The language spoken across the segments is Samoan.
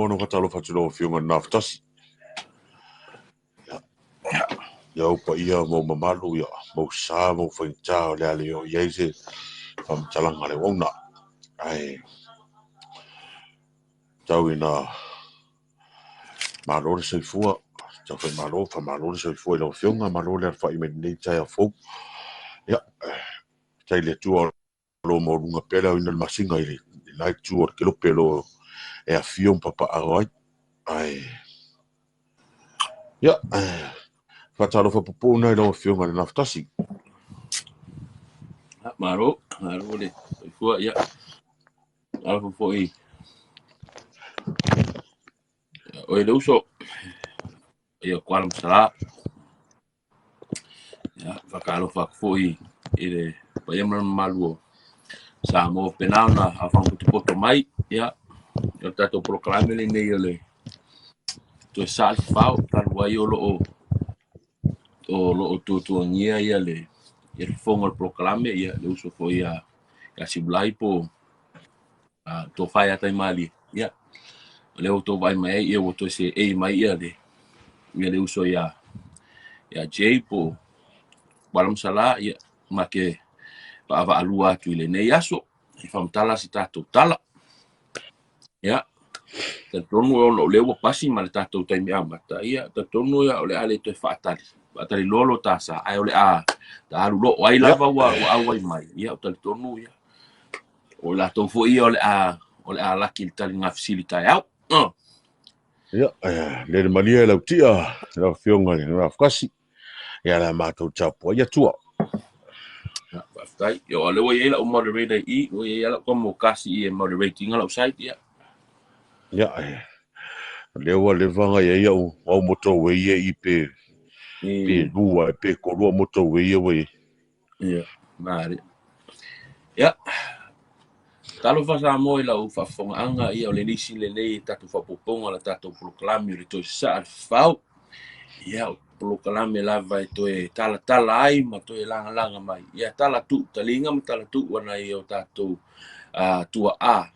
Muamua ona faatalofa atu i lau Afioga i le Nafatasi. Ia, ia ou paia ma ou mamalu, ia, ma ou sa ma ou faigata o le a le oo i ai se faamatalaga a le auauna. Ae tau ina malo le soifua, tau fai malo, faamalo le soifua i lau Afioga, malo le alafai mai i lenei taeao fou. Ia, faafetai i le Atua o lo o maualuga pea le aoina o le masina i le la itu o le kelope o lo o e afio ma papaaao ai. Ae, ia, faatalofa pupuu lena i lau Afioga i le Gafatasi. Malo, malo le soifua, ia. Alofa foi oe le uso, ia Kuala Masala. Ia, faatalofa atu foi i le paia ma le mamalu o Samoa faapena ona aofaga potopoto mai. Ia, o le tatou polokalame lenei o le toe sa le fafao talu ai o lo o tuatuagia ia le fofoga o le polokalame, ia le uso foi ia Siulai po o Tofa ia Taimalie. Ia, o lea ua outou vaai mai ai, ia ua toe seei mai ia le uso ia Jay po o Walamasala, ia ma ke vaavaalua atu i lenei aso e faamatala se tatou tala. Ia, talitonu ona o lea ua pasi ma le tatou taimi amata, ia talitonu ia o le a le toe faatali faatali loa lo ta sa, ae o le a ta alu loo ai lava ua auai mai. Ia, o talitonu ia o latou foi ia o le a laki le taliga fesili taeao. Ia, lele malie lau tia, lau Afioga i le Gafatasi. Ia la matou tapuai atua. Faafetai. Ia, o lea ua i ai lau moderator i, ua i ai lau kamo kasi i e moderating lau site, ia. Ia, lea ua leva ona i ai au motorway ia i pe lua pe kolua motorway ia ua i ai. Ia, mare. Ia, talofa Samoa i lau faafofogaaga, ia o le lisi lenei tatou faaopoopoga o le tatou polokalame o le toe sasaa le fafao. Ia, o polokalame lava e toe talatala ai ma toe lagalaga mai. Ia, tala tuu taliga ma tala tuu ana i o tatou tuaa.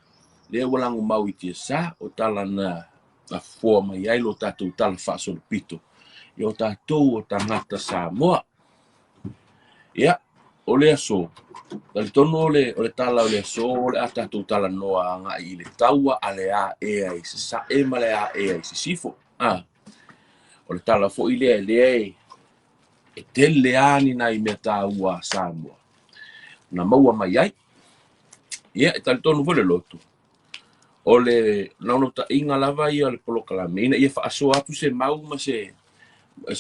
Lea ua lagomau i tiasa o tala na afoa mai ai lo tatou tala faasolopito i o tatou o tagata Samoa. Ia, o le aso, talitonu o le tala o le aso, o le a tatou talanoa agai i le taua a le aea i Sasae ma le aea i Sisifo. Ah, o le tala foi lea lea e tele lava ni nai mea taua a Samoa na maua mai ai. Ia, e talitonu foi le loto, o le naunautaiga lava ia o le polokalame ina ia faasoa atu se mau ma se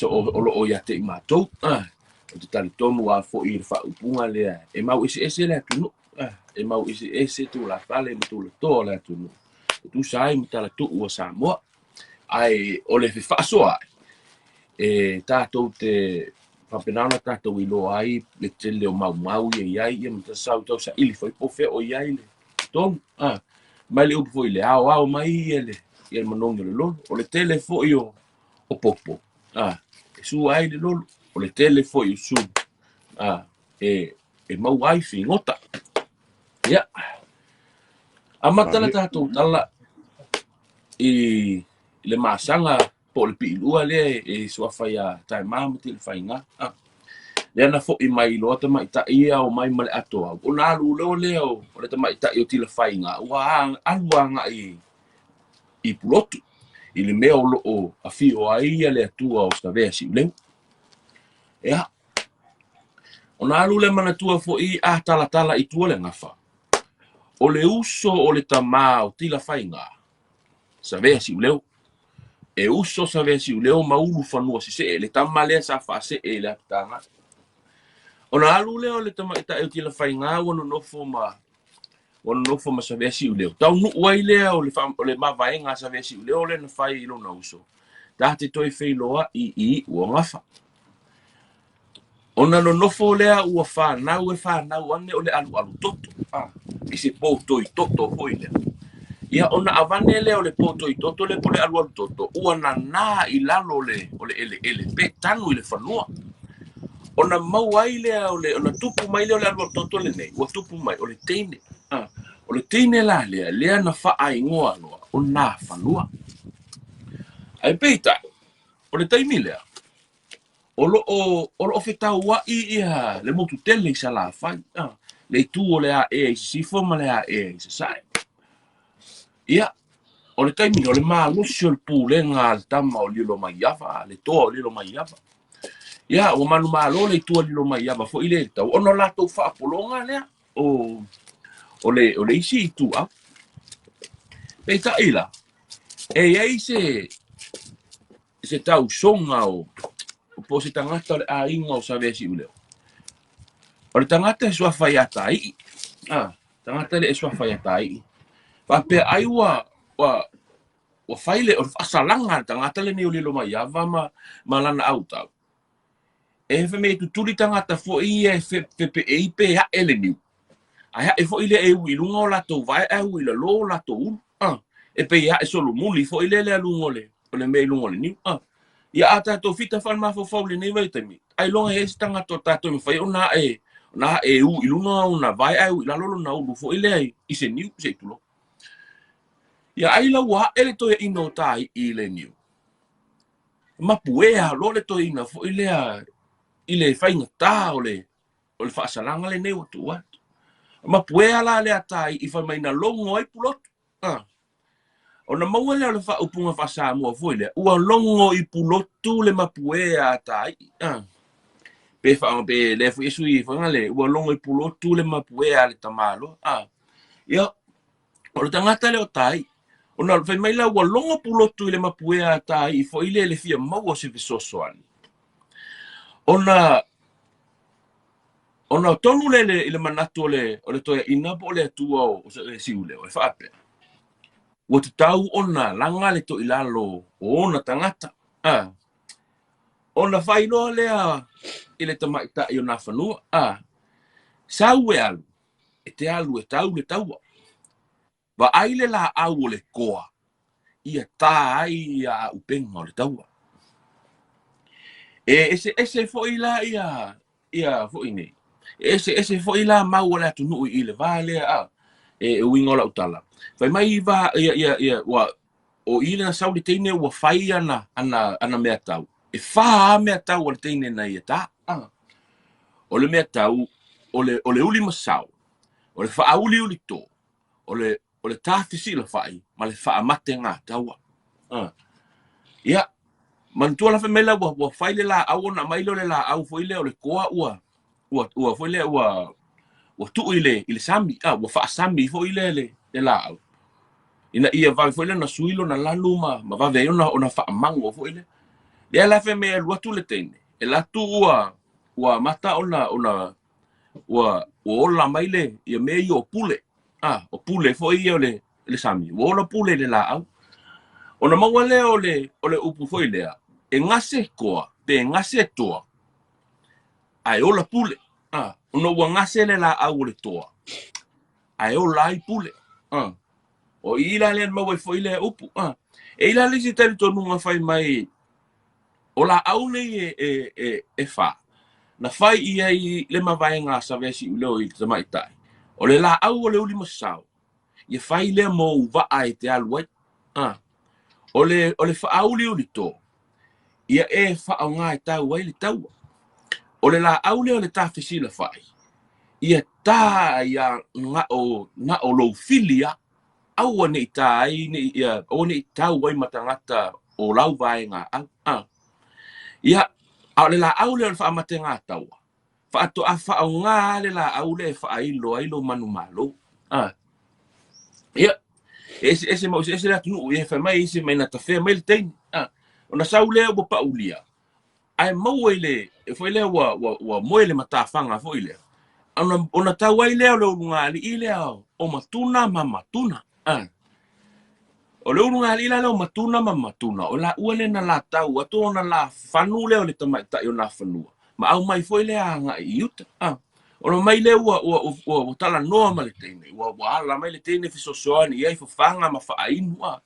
o lo o ia te i matou. Ah, ou te talitonu lava foi i le faaupuga lea, e mau eseese le atunuu. Ah, e mau eseese tulafale ma tulatoa o le atunuu e tusa ai ma talatuu o Samoa. Ae o le fefaasoa e tatou te faapena ona tatou iloa ai le tele o maumau ia i ai, ia ma sau tau saili foi po o fea o i ai le tonu. Ah, mai le upu foi le ao ao mai ia le manogi o le lolo. O le tele foi o popo, ah, e sua ai le lolo. O le tele foi o su, ah, e maua ai figota. Ia, amata le tatou tala i le masaga po o le piilua lea e suafa ia Taima ma Tilafaiga. Ah, lea na foi mai loa tamaitai ia o mai ma le atoau. Ona alu loa lea o le tamaitai o Tilafaiga ua alu agai i Pulotu, i le mea o lo o afio ai ia le Atua o Savea Siuleu. Ia, ona alu le manatua foi a talatala i tua le gafa. O le uso o le tamā o Tilafaiga, Savea Siuleu. E uso Savea Siuleu ma Ulufanua Sisee, le tama lea sa faasee i le apitaga. Ona alu lea o le tamaitai o Tilafaiga ua nonofo ma Savea Siuleu. Taunuu ai lea o le mavaega a Savea Siuleu lea na fai i lona uso. Ta te toe feiloai i iu o gafa. Ona nonofo lea ua fanau e fanau ane o le alualu toto. Ah, i se pou toi toto foi lea. Ia, ona avane lea o le pou toi toto le po le alualu toto, ua nana i lalo o le eleele pe tanu i le fanua. Ona maua ai lea ona tupu mai lea o le alualu toto lenei, ua tupu mai o le teine. Ah, o le teine la lea, lea na faaigoa loa. o Nafanua. Ae peitai, o le taimi lea, o lo o, o lo o fetauai ia le motu tele i Salafai, le itu o le ae i Sisifo ma le ae i Sasae. Ia, o le taimi lea, o le malosi o le pulega a le tama o Lilomaiava, le toa o Lilomaiava. Ia, ua manumalo le itu a Lilomaiava foi lea i le tau, ona o latou faapologa lea o, o le, o le isi ituau. Peitai la, e i ai se, se tausoga o, po o se tagata o le aiga o Saveasiuleo. O le tagata e suafa ia Taii. Ah, tagata le e suafa ia Taii. Faapea ai ua, ua, ua fai le, o le faasalaga a le tagata lenei o Lilomaiava ma, ma lana autau. E fai mai e tutuli tagata foi ia e fepeei pe ae le niu. Ae ae foi lea e ui i luga o latou vae ae ui i lalo o latou ulu. Ah, e pei e ae solomuli foi lea le aluga o le, o le mea i luga o le niu. Ah, ia a tatou fita faale-mafaufau i lenei vaitaimi, ailoga e i ai se tagata o tatou e mafai ona ae, ona ae u i luga ona vae ae ui i lalo lona ulu foi lea i se niu, se i tulou. Ia ai la ua ae le toeaina o Taii i le niu. Mapuea loa le toeaina foi lea i le faigata o le o le faasalaga lenei ua tuu atu. Mapuea la lea Taii fai mai na logo ai Pulotu. Ah. Ona maua lea o le faaupuga faa-Samoa foi lea, ua logo i Pulotu le mapuea a Taii. Ah. Pe faa, pe lea foi e sui foi ngale, ua logo i Pulotu le mapuea a le tamaloa. Ah. Ia, o le tagata lea o Taii, ona fai mai la ua logo Pulotu i le mapuea a Taii foi lea i le fia maua o se fesoasoani. Ona Ona tonu lea i le manatu o le, o le toeaina po o le atua o Siuleo e faapea, ua tatau ona laga le toilalo o ona tagata. A, ona faailoa lea i le tamaitai o Nafanua, a, sau e alu, e te alu e tau le taua. Vaai le laau o le koa, ia tā ai ia āupenga o le taua. E eseese foi la ia, ia foi nei. E eseese foi la mau a le atunuu i le va lea a, e uiga o lau tala. Fai mai va, ia, ia, ia, ua, o i le sau le teine ua fai ana, ana, ana mea tau. E whā a mea tau a le teine na ia tā. A. O le mea tau, o le, o le uli masao, o le whaauliuli tō, o le, o le tāfesilafai ma le faamategataua. Ah. Ia, manatua la fai mai la ua, ua fai le laau ona aumai lea o le laau foi lea o le koa ua, ua, ua foi lea ua, ua tuu i le, i le sami, ah, ua faasami foi lea le, le laau. Ina ia vave foi lea ona sui lona lanu ma, ma vave ai ona, ona faamago foi lea. Lea la fai mai e alu atu le teine, e alu atu ua, ua amata ona, ona, ua, ua ola mai le, ia mea ia o pule. Ah, o pule foi ia o le, le sami. Ua ola pule i le laau. Ona maua lea o le, o le upu foi lea, e gase koa, pe gase toa, ae ola pule. Ah, ona ua gase le laau o le toa, ae ola ai pule. Ah, o i la lea na maua ai foi lea upu. Ah, e i la le isi talitonuga fai mai, O laau nei e, e, e, e whā, na whai i ai le mavaega a Saveasiuleo i le tamaitai, o le laau o le uli masao, ia whai lea mō u waa e te alu ai. Ah. O le, o le whaauliuli tō, ia e whaonga e tau ai le taua. O le laau lea o le tāwhesila whai, ia tā ia nga o, nga o lou whilia, aua ne i tā ai, ne i, ia, aua ne i tau ai ma tagata o lau vaega au. A. Ia, a o le laau lea o le faamategataua, faatoa faaaoga le laau lea e faailo ai lou manumalo. A. Ia, e eseese mau eseese le atunuu, ia e fai mai isi mai na tafea mai le teine. A. Ona sau lea ua paulia, ae maua i le, e foi lea ua, ua, ua moe le matafaga foi lea, ona, ona tau ai lea o le ulugalii lea o Matuna ma Matuna. A. O le ulugalii la lea o Matuna ma Matuna, o laua lea na la tau atu ona la fanu lea o le tamaitai o Nafanua, ma aumai foi lea agai i uta. A. Ona mai lea ua, ua, ua, ua talanoa ma le teine, ua, ua ala mai le teine fesoasoani i ai fafaga ma faainu. A.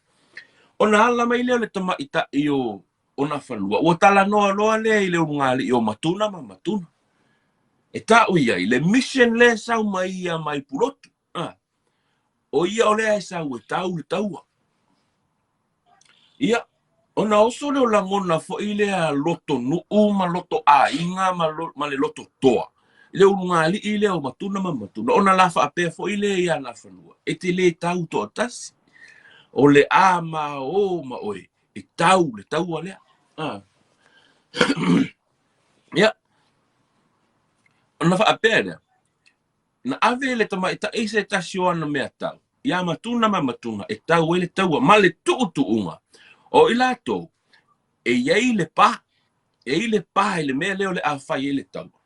Ona ala mai lea o le tamaitai o, o Nafanua, ua talanoa loa lea i le ulugalii o Matuna ma Matuna. E ta'u i ai le mission lea e sau mai ia mai Pulotu. A, o ia o lea e sau e tau le taua. Ia, ona oso lea o lagona foi lea loto nuu ma loto aiga ma le loto toa i le ulugalii lea o Matuna ma Matuna, ona la faapea foi lea ia Nafanua, e te le tau toatasi, o le a ma o ma oe, e tau le taua lea. Ia, ona faapea lea, na ave e le tamaitai se tasi o ana mea tau, ia Matuna ma Matuna e tau ai le taua ma le tuutuuga o i latou e i ai le pa, e i ai le pa i le mea lea o le a fai ai le taua.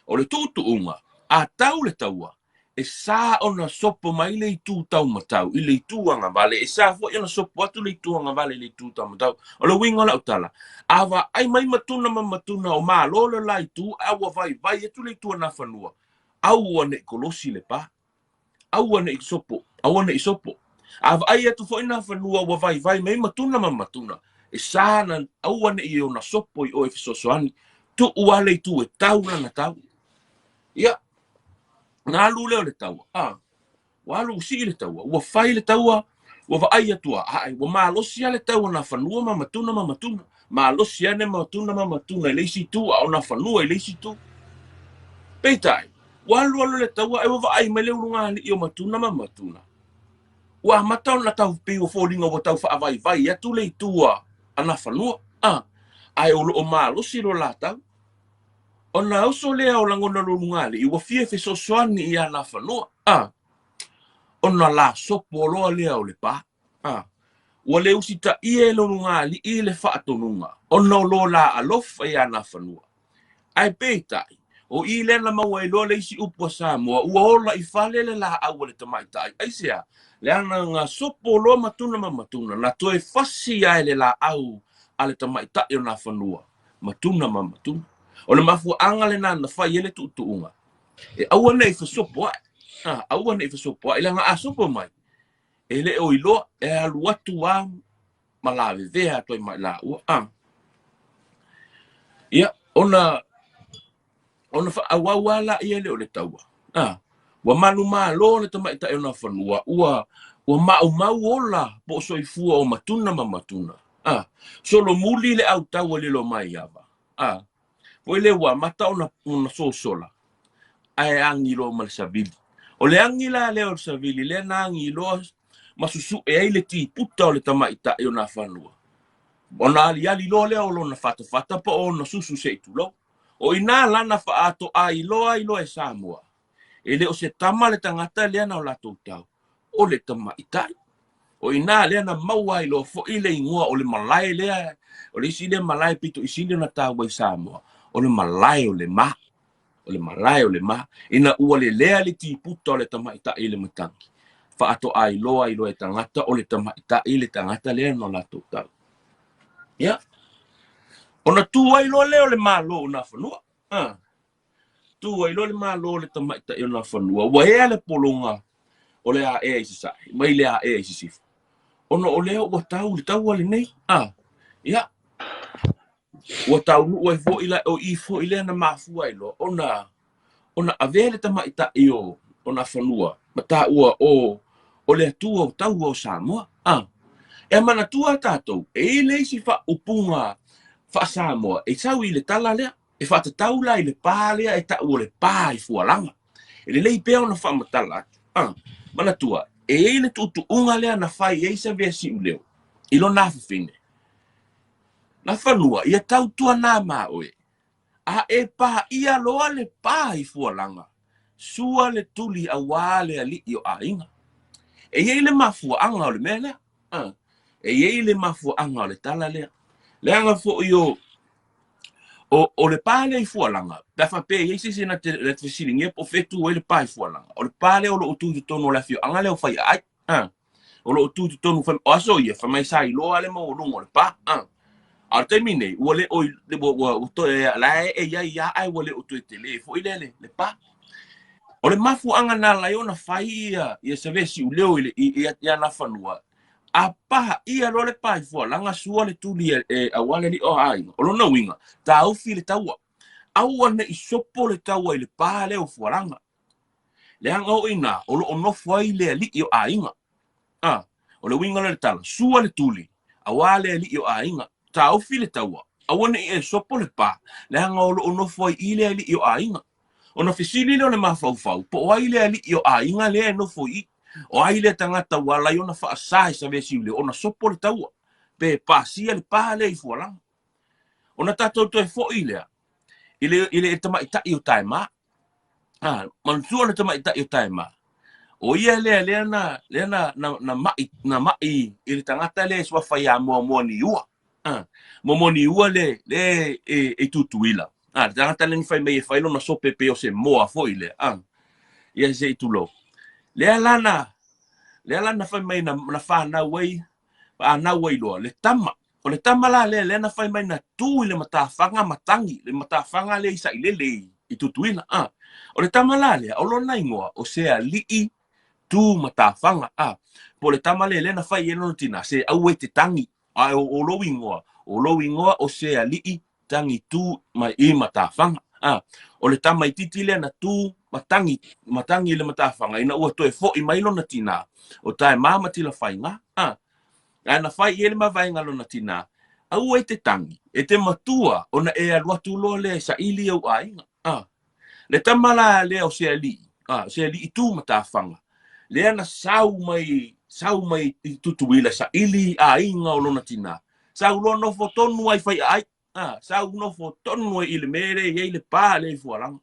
O le tuutuuga, a tau le taua, e sa ona sopo mai le itu taumatau i le itu agavale, e sa foi ona sopo atu le itu agavale i le itu taumatau. O le uiga o lau tala, a vaai mai Matuna ma Matuna o malo le la itu, a ua vaivai atu le itu a Nafanua, aua ne i kolosi le pa, aua ne i sopo, aua ne i sopo. A vaai atu foi Nafanua ua vaivai mai Matuna ma Matuna, e sa na aua ne i ona sopo i o e fesoasoani, tuu lava le itu e tau lana tau. Ia, na alu lea o le taua, ua alu ua sii le taua, ua fai le taua, ua vaai atu a, ae, ua malosi lava le taua Nafanua ma Matuna ma Matuna, malosi ane Matuna ma Matuna i le isi itu, a o Nafanua i le isi itu. Peitai, ua alu alu le taua, ae ua vaai mai le ulugalii o Matuna ma Matuna. Ua amata ona tau pei ua foliga ua tau faavaivai atu le itu a Nafanua, ae o loo malosi lo latau. Ona uso lea o lagona lo ulugalii, ua fia fesoasoani ia Nafanua, ona la sopo loa lea o le pa. Ua le usitaia e le ulugalii le faatonuga, ona o lo la alofa ia Nafanua. Ae peitai, o i lea na maua ai loa le isi upu a Samoa, ua ola i fale le laau a le tamaitai. Aisea? Leaga na sopo loa Matuna ma Matuna, na toe fasi ae le laau a le tamaitai o Nafanua, Matuna ma Matuna. O le mafuaaga lena na fai ai le tuutuuga, e aua ne i fesopo ae. Aua ne i fesopo ae, leaga a sopo mai, e le o iloa, e alu atu lava ma lavevea atu ai ma i laua. Ia, ona faaauau lava laia lea o le taua. Ua manumalo le tamaitai o Nafanua, ua maumau ola po o soifua o Matuna ma Matuna. Solomuli le autau e lilo mai ava. Foi lea ua amata ona sosola, ae agi loa ma le savili. O le agi la lea o le savili, lea na agi loa ma susue ai le tiputa o le tamaitai o Nafanua. Ona aliali loa lea o lona fatafata po o ona susu se i tulou. O ina lana faatoa iloa ai loa e Samoa, e le o se tama le tagata lea na o latou tau, o le tamaitai. O ina lea na maua ai loa foi le igoa o le malae lea, o le isi lea malae pito i sili ona taua i Samoa, o le malae o le ma. O le malae o le ma. Ina ua lelea le tiputa o le tamaitai i le matagi, faatoa iloa ai loa e tagata o le tamaitai le tagata lea na o latou tau. Ia, ona tu ai loa lea o le malo o Nafanua. Tu ai loa le malo o le tamaitai o Nafanua, ua ea le pologa o le aea i sasae, mai le aea i sisifo. Ona o lea ua tau le taua lenei. Ia, ua taunuu ai foi la, o i foi lea na mafua ai loa ona avea le tamaitai o Nafanua ma taua o le Atua o taua o Samoa. E manatua tatou, e i ai le isi faaupuga faa-Samoa e sau i le tala lea, e faatatau la i le pa lea e tau o le pa i Fualaga. E lelei pea ona faamatala atu. Manatua, e i ai le tuutuuga lea na fai ai Savea Siuleo i lona afafine. Nafanua, ia tautuana ma oe, a e paia loa le pa i Fualaga, sua le tuli aua le alii o aiga. E i ai le mafuaaga o le mea lea. E i ai le mafuaaga o le tala lea. Leaga foi o le pa lea i Fualaga, pe a faapea e i ai se isi na te fesiligia po o fea e tu ai le pa i Fualaga. O le pa lea o lo o tu i totonu o le afioaga lea o Faiaai. O lo o tu i totonu, o aso ia, fai mai sa iloa le maualuga o le pa. A o le taimi nei, ua le o, ua toe, la e i ai ia, ae ua le o toe tele foi lea le pa. O le mafuaaga na ala ai ona fai ia Savea Siuleo i Nafanua, a pa ia loa le pa i Fualaga, sua le tuli e aua le alii o aiga. O lona uiga, taofi le taua. Aua ne i sopo le taua i le pa lea o Fualaga. Leaga o ina, o loo nofo ai le alii o aiga. O le uiga lea o le tala, sua le tuli, Auā le alii o aiga, taofi le taua, aua ne i e sopo le pa, leaga o loo nofo ai i le alii o aiga. Ona fesili lea o le mafaufau, po o ai le alii o aiga lea e nofo i i? O ai lea tagata ua ala ai ona faasa e Saveasiuleo ona sopo le taua, pe pasia le pa lea i Fualaga? Ona tatou toe foi lea i le tamaitai o Taema. Manatua le tamaitai o Taema, o ia lea lea na lea na na, na mai na mai i le tagata lea e suafa ia Moamoaniua. Moamoaniua le le e Tutuila. Le tagata lea na fai mai e fai lona sope pe o se moa foi lea. Ia se i tulou. Lea la na lea la na fai mai na whanau ai whanau ai loa le tama. O le tama la lea lea na fai mai na tu i le matawhanga matangi, le matawhanga le i sailele i Tutuila. O le tama la lea, o lona ingoa, o se alii tu matawhanga. Po le tama lea lea na fai e lona tina, se aue te tangi. Ai o lou ingoa, o lou ingoa o se alii tangi tu mai i matawhanga. O le tama i titi lea na tu matangi, matangi le matawhanga, ina ua toe foi mai lona tina, o tae mama tila whainga. Ae na whai i ele mavaenga lona tina, aua e te tangi, e te matua, ona e alu atu loa lea e saili au aiga. Le tama la lea o se alii, se alii tu matawhanga, lea na sau mai i Tutuila saili aiga o lona tina. Sau loa nofo tonu ai whai ai. Sau nofo tonu ai i le mere i ai le pā le i Fualaga.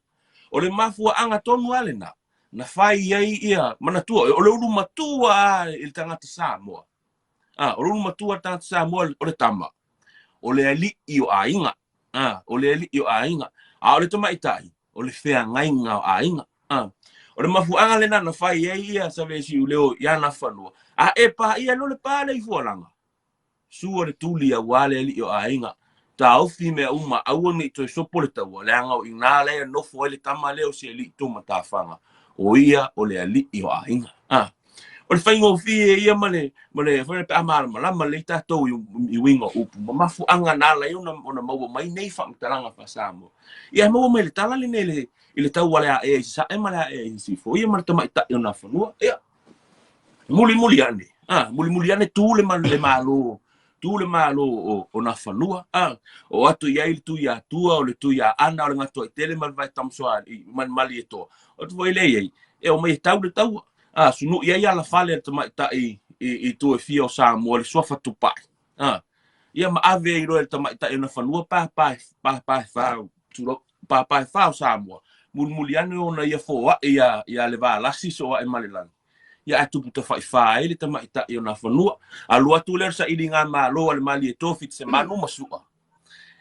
O le mafua anga tonu ale na, na whai ai ia manatua, o le ulu matua i le tagata Samoa. O le ulu matua le tagata Samoa o le tama, o le alii o aiga. O le alii o aiga. A o le tamaitai, o le feagaiga o aiga. O le mafuaaga lena na fai ai ia Saveasiuleo ia Nafanua. A e pā ia lo le pā le i Fualaga. Sua le tuli auā le alii o aiga. Taofi mea uma, aua ne i toe sopo le taua, leaga o inā lea e nofo ai le tama lea o se alii tō matawhanga. O ia o le alii o aiga. O le whaingofie ia ma le whae pe a malamalama le tātou i uiga o upu. Ma mafuaaga na ala ai ona maua mai nei faamatalaga faa-Samoa. Ia e maua mai le tala lenei i le taua le aea i Sasae ma le aea i Sisifo. Ia ma le tamaitai o Nafanua. Ia, mulimuli ane. Mulimuli ane tu le malo. Tu le malo o Nafanua. O atu i ai le tui atua, o le tui a ana, o le ngatoa i tele ma le vai tamsoa i mali e toa. O atu foi le iai, e o mai e tau le taua. Sunu i ai ala fale le tamaitai i tu e fia o Samoa, le suafa tupai. Ia ma ave i roe le tamaitai o Nafanua, pa pa pa pa whau, turo, pa pa whau Samoa. Mulimuli ane ona ia fō ae ia le valasi so ae malelangi. Ia a tupu tawhai whae le tamaitai o Nafanua. Alu atu lea sa ili ngā malo a le mali e tō se manu masua.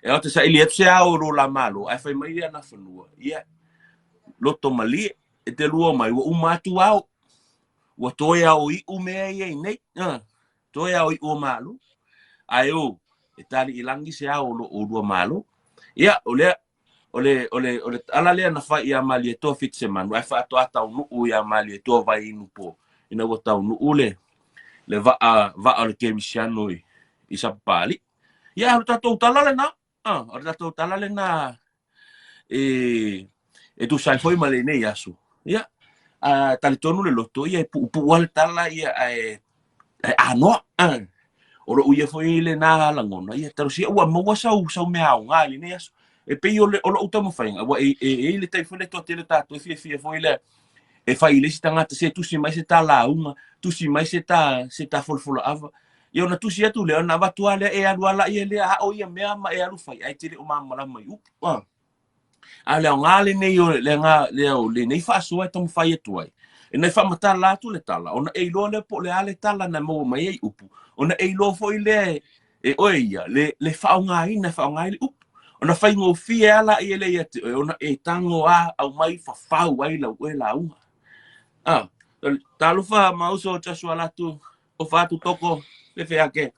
E o te sa ili atu se ao ro la malo, ai whai mai ia Nafanua. Ia, loto malie, e te lua mai, ua uma atu ao. Ua toe ao i umea ia i nei. Toe ao i ua malo. Ai o, e tali i langi se ao lo o lua malo. Ia, o lea, o le ala lea na whai ia mali e toa fit se manu, ai whaatoa tau nuu ia mali e toa vai inu po. Ina ua tau nuu le vaa o le kerisiano i Sapapali. Ia, o le tātou tala le na. O le tātou tala le na e tūsai foi ma le nei aso. Ia, tali tonu le loto, ia e puupuu ale tala, ia e anoa. O lo uia foi le nā langona, ia tarosia ua maua sau mea au ngā le nei aso. E pei o le utama whainga, ua e le tai foi le toa tele tātou, e fia fia foi le e whai le si tangata se tusi mai se tā launga, tusi mai se tā folofola ava. Ia ona tusi atu lea, ona avatua lea e alu ala ia lea, ao ia mea ma e alu whai, ai tele o mamalama i upu. A lea o ngā le nei o le ngā lea o le nei whaasoa e tamu whai atu ai. E nei whamatala atu le tala, ona e iloa lea po le ale tala na maua mai ai upu. Ona e iloa foi lea e oe ia, le whaonga ina, whaonga i le upu. Ona whaingofie ala i ele ia te oe, ona e tango a au mai whawhau ai lau oe launga. Talofa mauso Joshua Latu, o whātu toko, pepe ake,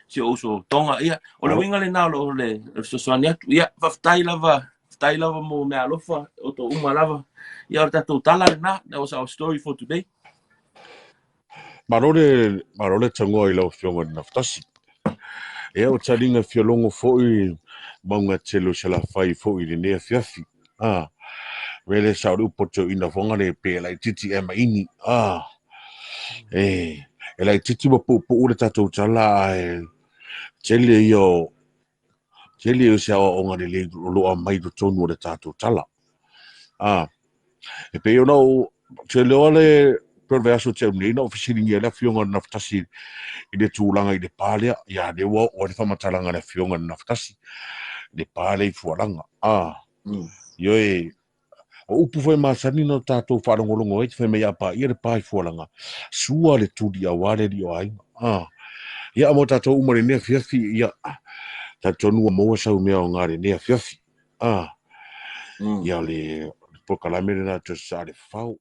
si o uso tonga, ia, o le winga le nā o le fesoasoani atu, ia, whawhtai lava mo mea alofa, o tō uma lava, ia, o le tātou tala le nā, that was our story for today. Malo le tangoa i lau fionga ni naftasi. Ia, o talinga fialongo foi, maunga tele o se la whai foi le nea fiafi. Wele sa o le upo tau ina whanga le pe lai titi e maini. E lai titi wa pu pu ule tātou tala e Tele ia o tele ia o se aoaoga lelei o lo o aumai i totonu o le tatou tala. A, e pei ona ou te iloa le pei o le vaiaso tea nei na ou fesiligia ai le afioga i le Nafatasi i le tulaga i le pa lea. Ia lea ua oo ai le faamatalaga a le afioga i le Nafatasi i le pa lea i Fualaga. A, ioe, o upu foi masani na tatou faalogologo ai, fai mai a paia le pa i Fualaga, sua le tuli aua le alii o aiga. A, ia mo tatou uma i lenei afiafi, ia, talitonu ua maua sau mea aoga i lenei afiafi. A, ia le polokalame lena toe sa le fao.